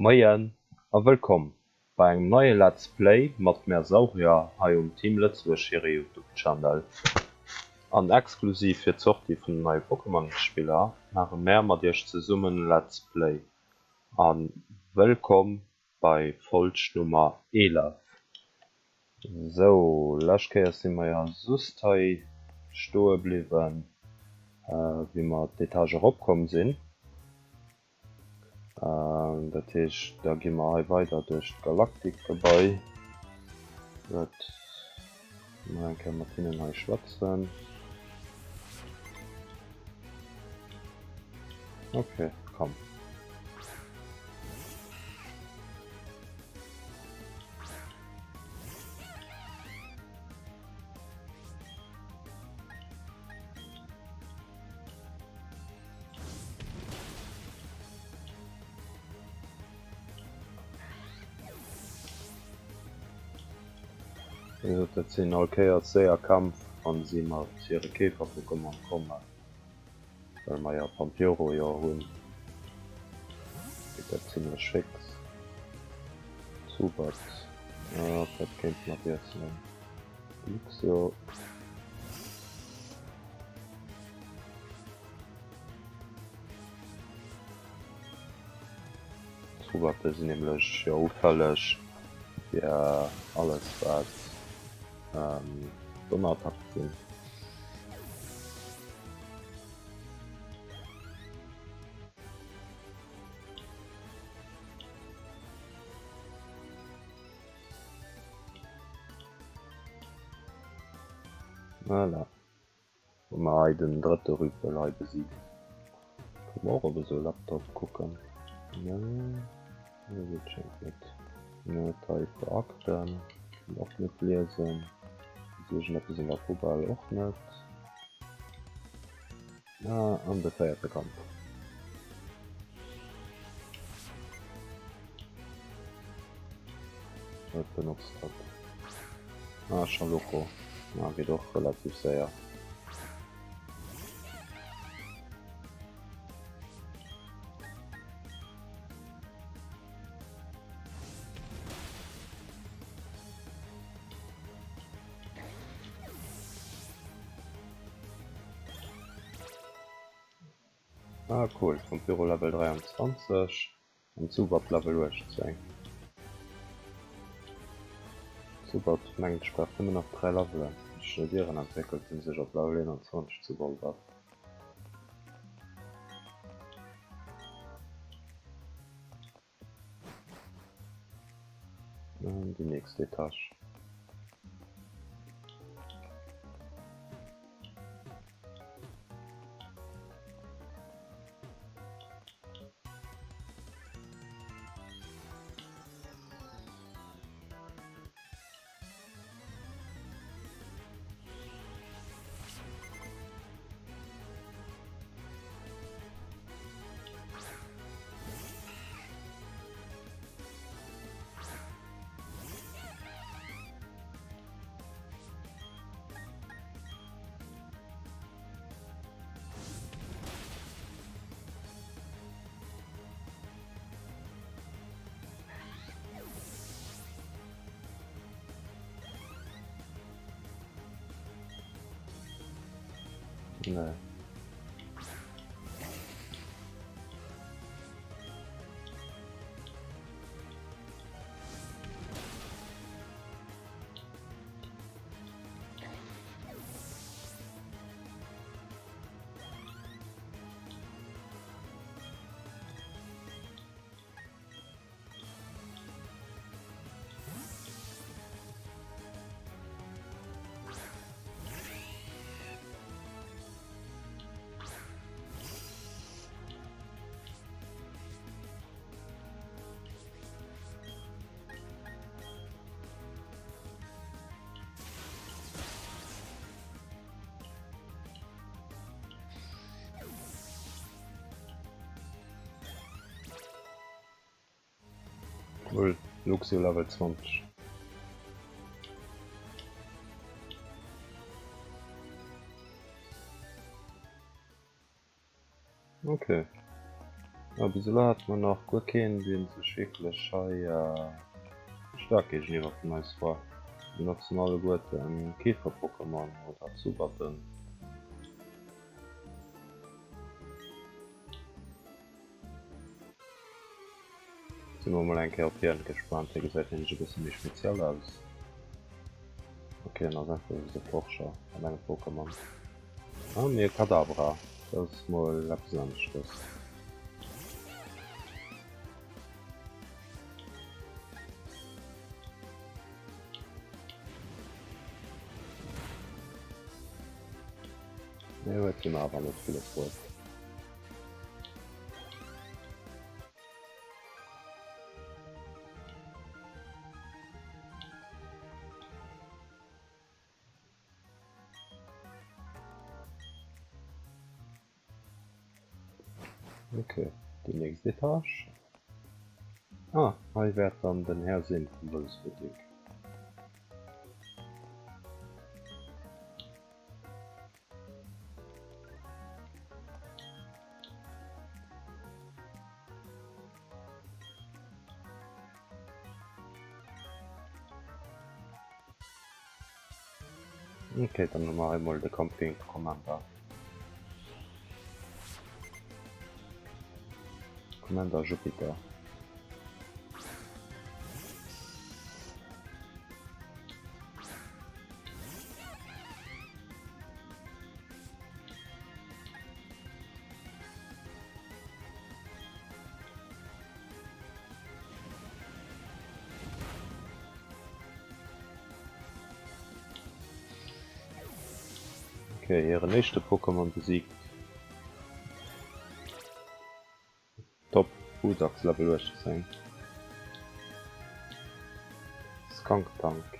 Moien a wëllkomm bei engem neie Let's Play mat mär Saurier hei um Team Lëtzebuerg hire Youtube Channel. An exklusiv fir d'Sortie vun den neie Pokémon Spiller maache mär mat iech zesummen e Let's Play. A wëllkomm bei Folg Nummer 11. Sou, lescht Kéier si mer jo just hei stoe bliwwen wéi mer d'Etage eropkomm sinn. Dat heescht, da gi mer hei weider duerch d'Galaktik-Gebai. Gutt, nach eng Kéier mat hinnen hei schwätzen. Okay, komm. Dat sinn all Kéiers séier Kämpf, wann si mat hire Käfer-Pokémon kommen, well mer jo Pampyoro jo hunn, geet dat zimlech fix. Zubat, op dat kéinte mer wiesselen. Luxio. D'Roboter sinn nämlech jo ufälleg fir alles wat Donnerattacke sinn. Voilà. Wou mer hei den drëtte Rüpel hei besiegen. Kann mer och op esou Laptop kucken? Nee, dat schéngt net. Net hei fir Akten, kann och net liesen. Ass iergendeppes an der Poubelle? Och net. Ah, an de véierte Kampf. Wat benotzt hatt? Ah, Schaloko. Ah, geet och relativ séier. Ah cool, Vampiro Level 23 an Zubat Level 18. Zubat mengt ech brauch nëmmen nach 3 Levelen, ech net ieren entwéckelt en sech op Level 21 zu Golbat. An déi nächst Etage. Nee. Cool, Luxio Level 20. Okay. Jo, bis elo hate mer nach guer keen, dee sech wierklech hei staark géigeniwwer vun eis war. Mir benotzen alleguerten Käfer-Pokémon oder Zubatten. Si mer mol eng Kéier op hien gespaant, hie gesäit nämlech e bësse méi speziell aus. Ok, en ass einfach just e Forscher an engem Pokémon. Ah mee e Kadabra, dat ass mol eppes aneschtes. Mee huet him awer net vill opbruet. Okay, déi nächst Etage. Ah, hei wäert dann den Här sinn vum Wëllesbuttek. Ok, dann hu mer hei mol de Kampf géint de Commander. Commander Jupiter. Okay, hiren éischte Pokémon besiegt. Top, Budax Level 18. Skuntank.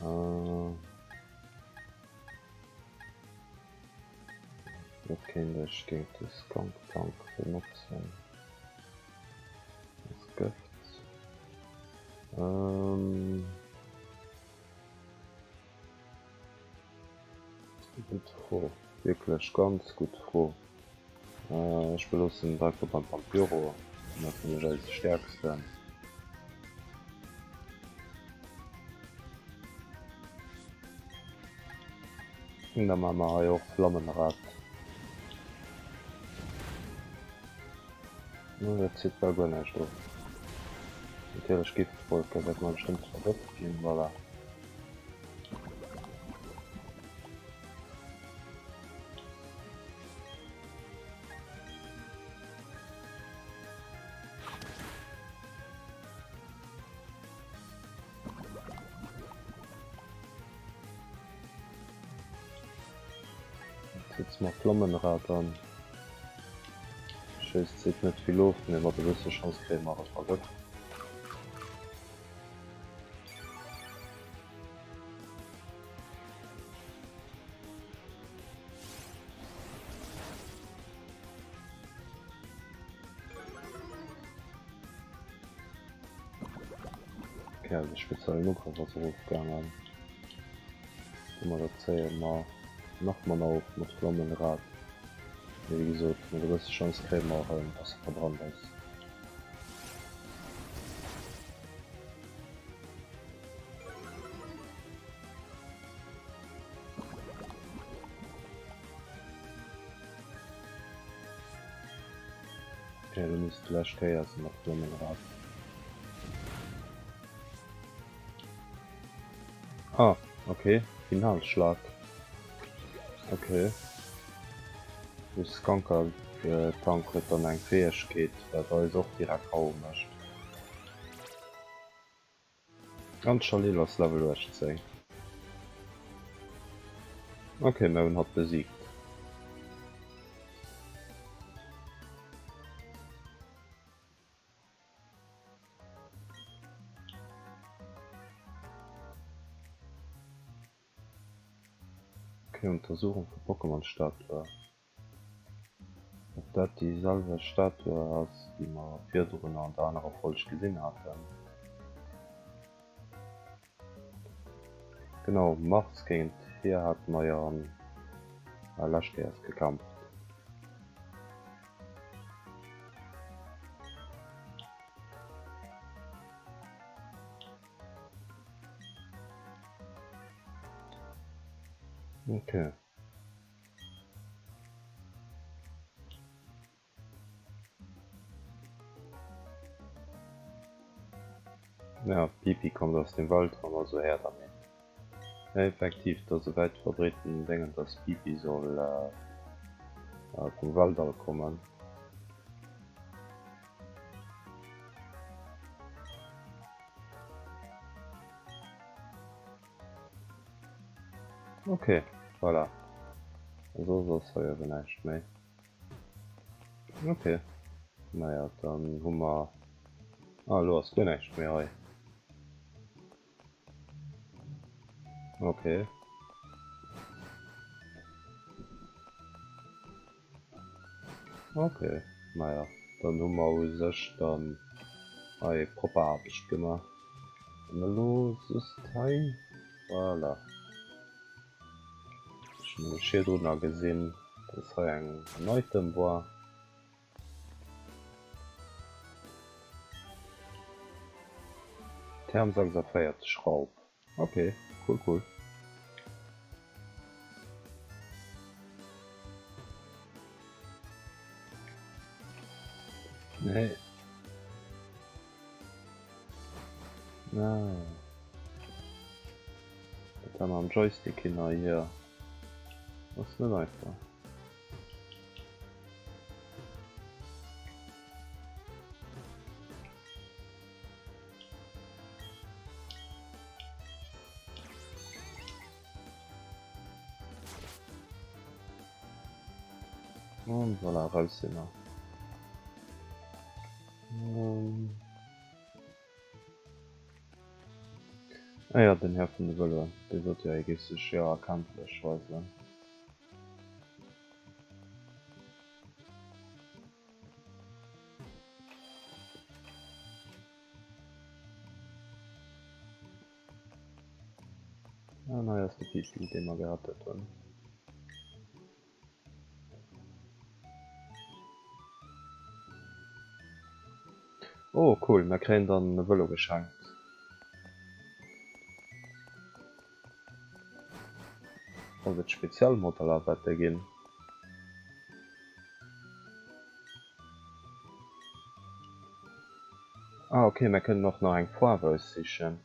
Äh, wat kéint ech géint de Skuntank benotzen? Ass Gëft. Ähm, gutt Fro, wierklech ganz gutt Fro. Ech beloossen et einfach beim Pampyro, deen ass nämlech eise stäerksten. An da maache mer hei och Flammenrad. Dat zitt bal guer näischt of. Natierlech Giftwolke wäerte mer bestëmmt vergëft ginn, voilà. Setze mer Flammenrad an. Ech weess, et zitt net vill of, mee mat e bësse Chance kréie mer et vergëft. Okay, also speziellen Ugrëff ass erofgaangen. Domadder zéie mer nach manner of mat Flammenrad. Mee wéi gesot, mat e bësse Chance kréie mer erëm, dass e verbrannt ass. Ok, elo misst d'lescht Kéier sinn mat Flammenrad. Ah, ok, Finalschlag. Ok. De Skunker Tank huet dann eng Fäegkeet, wat eis och direkt KO mécht. An d'Chalil ass Level 18. Ok, mir hunn hatt besiegt. Ok, Untersuchung vu Pokémon-Statue. Ob dat déi selwecht Statue ass, déi mer virdrun an der anerer Folg gesinn haten. Genau, Mars géint hir hate mer jo an der lescht Kéiers gekämpft. Okay. Ja, Pipi kommt aus dem Weltraum, also her damit. Ja, effektiv, dat ass e wäit verbreeten Déngen, dass Pipi soll vum Weltall kommen. Ok, voilà. A soss ass hei awer näischt méi. Ok, naja, dann hu mer... Ah, elo ass guer näischt méi hei. Ok. Ok, naja, dann hu mer u sech dann hei propper Aarbecht gemaach. An elo just hei, voilà. Ech hunn nämlech virdrunner gesinn, dass hei eng en Item war. Term 46 Raub. Ok, cool cool. Nee. Ah. Dat war mam Joystick hin a hier. Ass net einfach. Und voilà, raus sind wir. Ähm. Ah ja, den Här vun de Vëloen, dee sot jo, hie géif sech jo erkenntlech weisen. An hei ass de Pipi, dee mer gerettet hunn. Oh cool, mer kréien dann e Vëlo geschenkt. Falls et speziell Modeller wäerte ginn. Ah ok, mer kënnen och nach eng Faarf aussichen.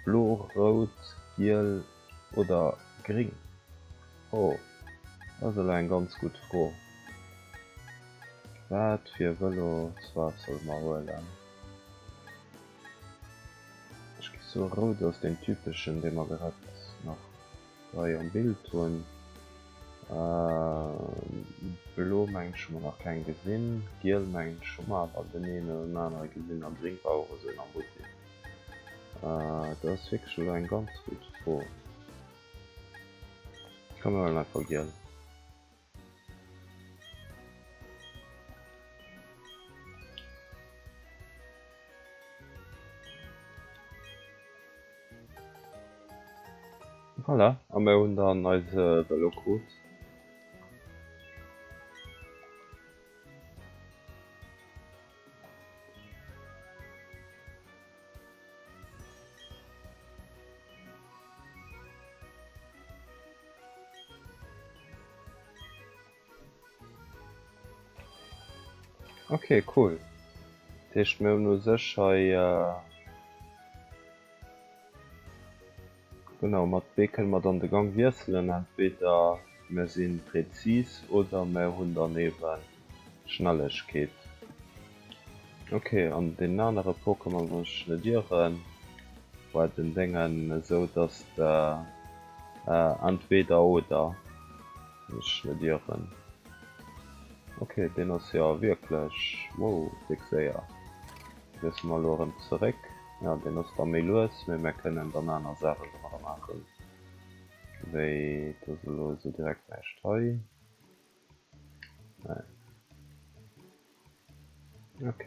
Blo, rout, giel oder gring? Oh, dat ass elo eng ganz gutt Fro. Wat fir Vëlosfaarf solle mer huelen? Ech géif soe rout ass deen typeschen, dee mer grad nach hei am Bild hunn. Blo mengen ech hu mer nach keng gesinn, giel mengen ech hu mer awer den een oder den anere gesinn a gréng war och esou een am Buttek. Dat ass wierklech elo eng ganz gutt Fro. Komm mir huelen einfach giel. Voilà, a mir hunn dann eise Vëlo krut. Ok, cool. Dat heescht mir hunn u sech hei genau mat B kënne mer dann de Gang wiesselen, entweder mir si präzis oder mir hunn dann eeben Schnellegkeet. Ok, an deen anere Pokémon, wann ech mech net ieren, war den Déngen esou, dass de entweder oder, wann ech mech net ieren. Ok, deen ass jo wierklech, wow, déck séier. Wiessele mer elo erëm zeréck. Jo, deen ass da méi lues, mee mir kënnen dann aner Saachen domadder maachen, wéi dass elo esou direkt näischt hei. Nee. Ok.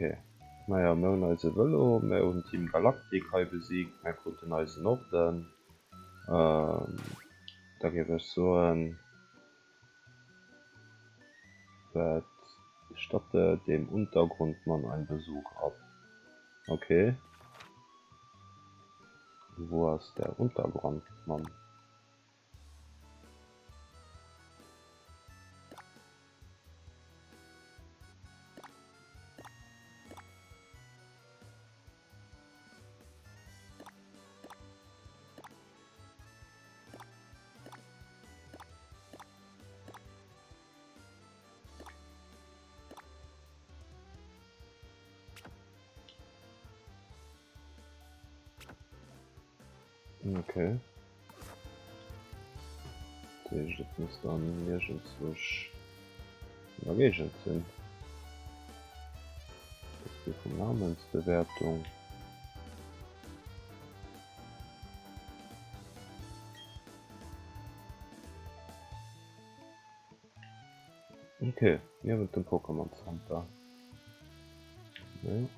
Naja, mir hunn eise Vëlo, mir hunn Team Galactic hei besiegt, mir kruten eisen Orden. Da géif ech soen, wat statte dem Untergrundmann ein Besuch ab. Ok. Wou ass der Untergrundmann? Okay. Dat heescht, et muss dann iergendzwousch an der Géigend sinn. Dat si vun Namensbewertung. Okay, niewent dem Pokémon Center. Ja.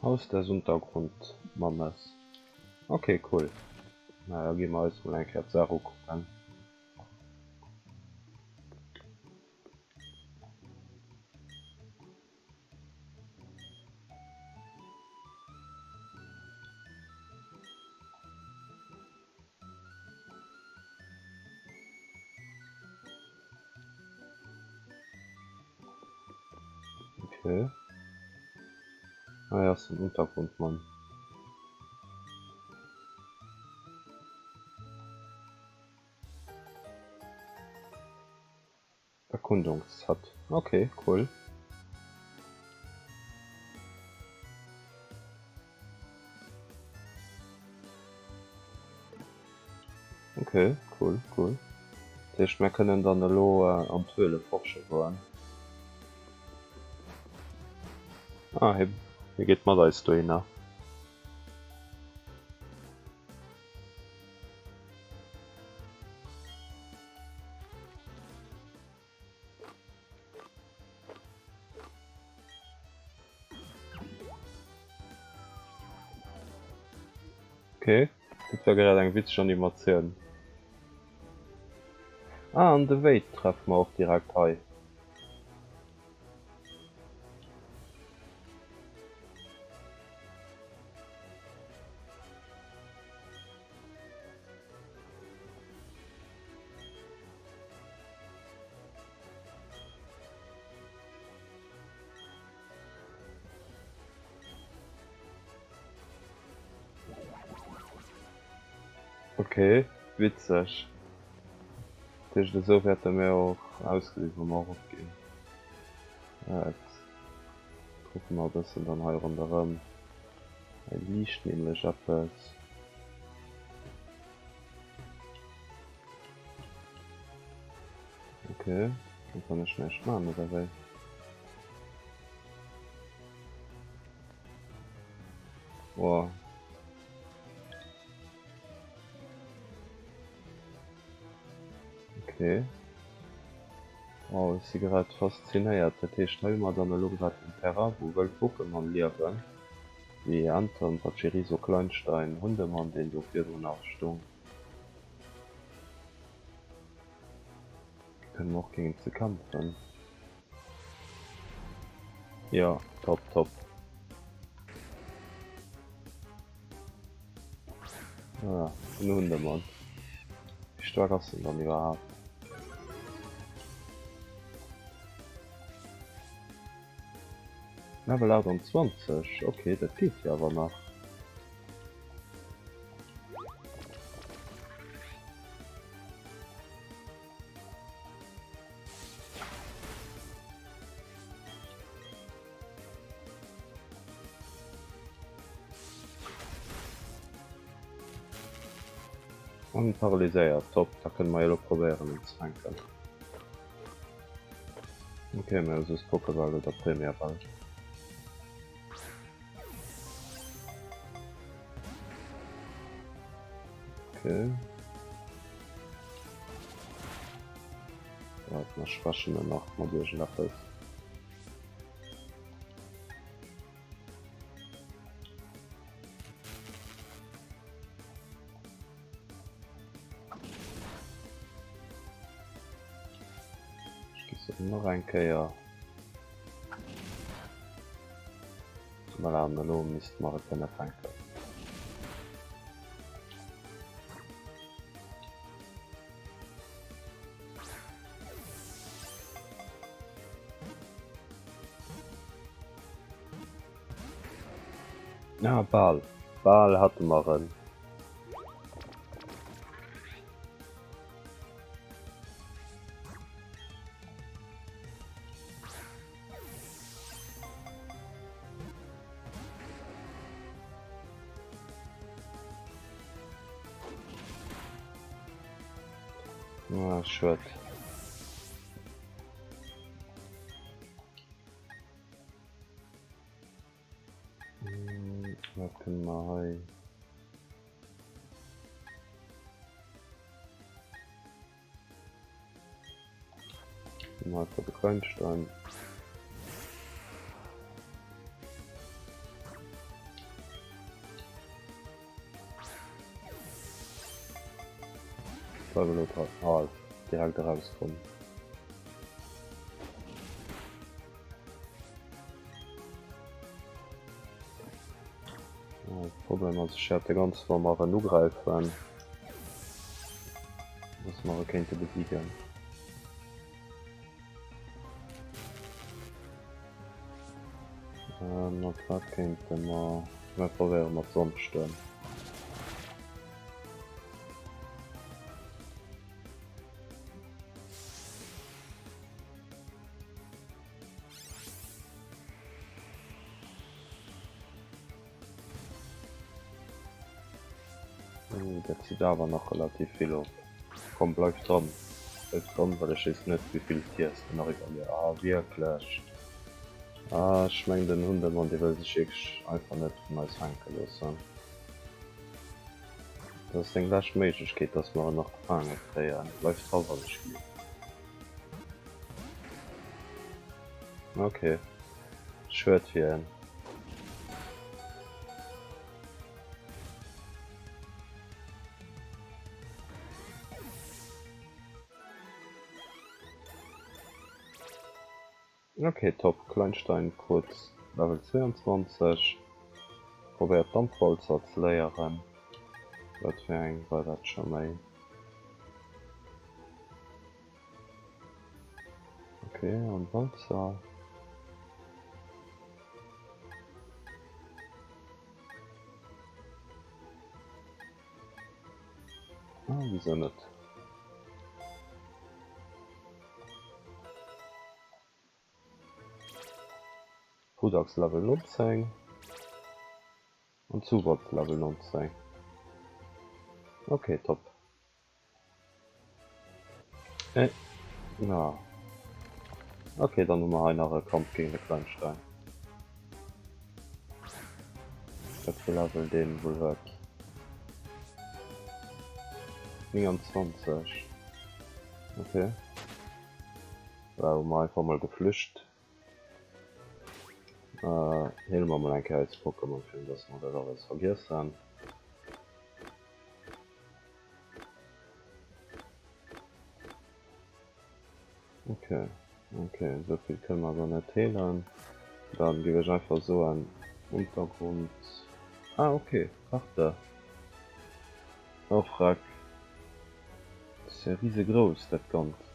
Haus des Untergrundmannes. Okay, cool. Na, da gi mer eis mol eng Kéier d'Saach ukucken. Okay. Ah ja, ass den Untergrundmann. Erkundungshut. Okay, cool. Okay, cool, cool. Dat heescht, mir kënnen dann elo an d'Höhle forsche goen. Ah, hie, hie geet mat eis dohinner. Okay, dat war grad eng witzeg Animatioun. Ah, an de Wade treffe mer och direkt hei. Ok, witzeg. Dat heescht esou wäerte mir och ausgesinn, wa mer eropginn. Et kucke mer e bëssen dann hei ronderëm. Hei liicht nämlech eppes. Ok, do kann ech näischt man, oder wéi? Boah. Okay. Wow, ech si grad faszinéiert. Dat heescht, hei hu mer dann elo grad en Terrain, wou wëll Pokémon liewen, wéi Anton, Pachirisu, Kleinstein, Hundemann, deen do virdrun nach stung. Kënnen och géint se kämpfen. Jo, top, top. Ah, den Hundemann. Wéi staark ass den dann iwwerhaapt? Level 28, okay, dat geet jo awer nach. An paralyséiert, top, da kënne mer jo elo probéieren en ze fänken. Ok, mir hu soss Pokéball oder Premierball. Okay. Wart, mer schwächen en nach mat iergendeppes. Ech gi se nach eng Kéier. Voilà, an elo misste mer e kënne fänken. Ah, bal. Bal hate mer en. Ah, schued. Wat kënne mer hei? Mal fir de Kleinstein. Bleib elo dran. Ah, direkt erauskomm. Problem ass, ech wäert de ganze wa mer en ugräifen, dass mer e kéinte besiegen. Mat wat kéinte mer? Mer probéiere mat Sonnstuerm. Dat zitt awer nach relativ vill op. Komm bleif dran, bleif dran, well ech weess net wéivill Tiers de nach iwwer mir. Ah wierklech? Ah ech mengen den Hundemann dee wëll sech wierklech einfach net vun eis fänke loossen. Dat ass seng lescht Méiglechkeet dass mer en nach gefaange kréien. Bleif dra wann ech ginn. Ok, schued fir en. Ok top, Kleinstein krut Level 22, probéiert Dampwalzer ze léieren, wat fir eng war dat scho méi? Ok, an Walzer. Ah, wieso net? Hudax Level 19. An Zuwachs Level 19. Ok, top. Äh, na. Ok, dann hu mer hei nach e Kampf géint e Kleinstein. Wat fir Level deen wuel huet. 29. Ok. Wow, hu mer einfach mol geflücht. Heele mer mol eng Kéier eis Pokémon, fir dass mer dat alles vergiessen. Ok, ok, esou vill kënne mer guer net heelen. Dann géif ech einfach soen, Untergrund. Ah ok, Karte. Oh freck. Dat ass ja risegrouss dat Ganzt.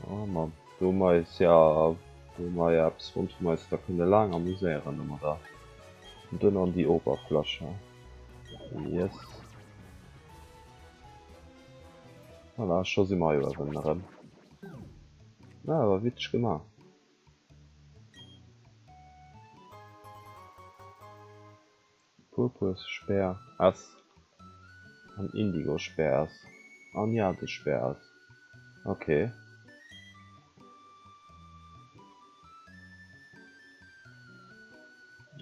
Oh Mann, do hu mer eis ja, do hu mer ja eppes fonnt, wou mer eis da kënne laang amuséieren domadder. An dunn an déi Oberfläche. Yes. Voilà, scho si mer hei uewen erëm. Ah, war witzeg gemaach. Purpurspeer S an Indigospeer S an Jadespeer S. Ok.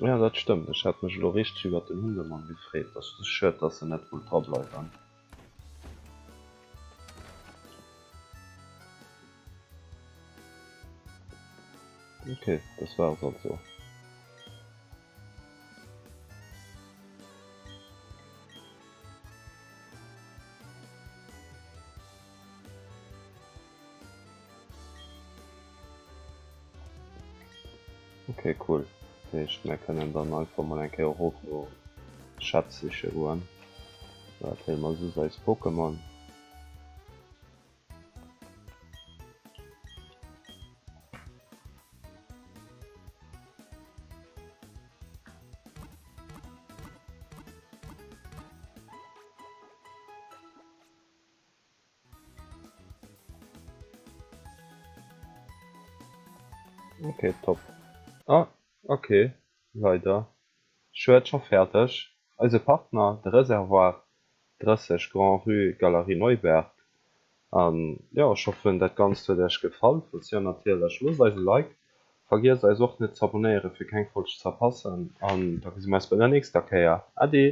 Jo dat stëmmt, ech hat mech elo richteg iwwert den Hundemann gefreet. Ass just schued dass en net wollt dra bleiwen. Ok, das war's also. Ok cool, dat heescht mär kënnen dann einfach mol eng Kéier erof no Schätz siche goen. Dat héiere mer soss eis Pokémon. Ok top. Ah ok leider schued scho fäerdeg. Eise Partner, de Reservoir, 30 Grand Rue Galerie Neuberg. An jo, ech hoffen dat Ganzt huet Iech gefall. Falls jo natierlech, loosst eis e Like, vergiesst eis och net z'abonéieren fir keng Folg ze verpassen an da gesi mer eis bei der nächster Kéier. Ade!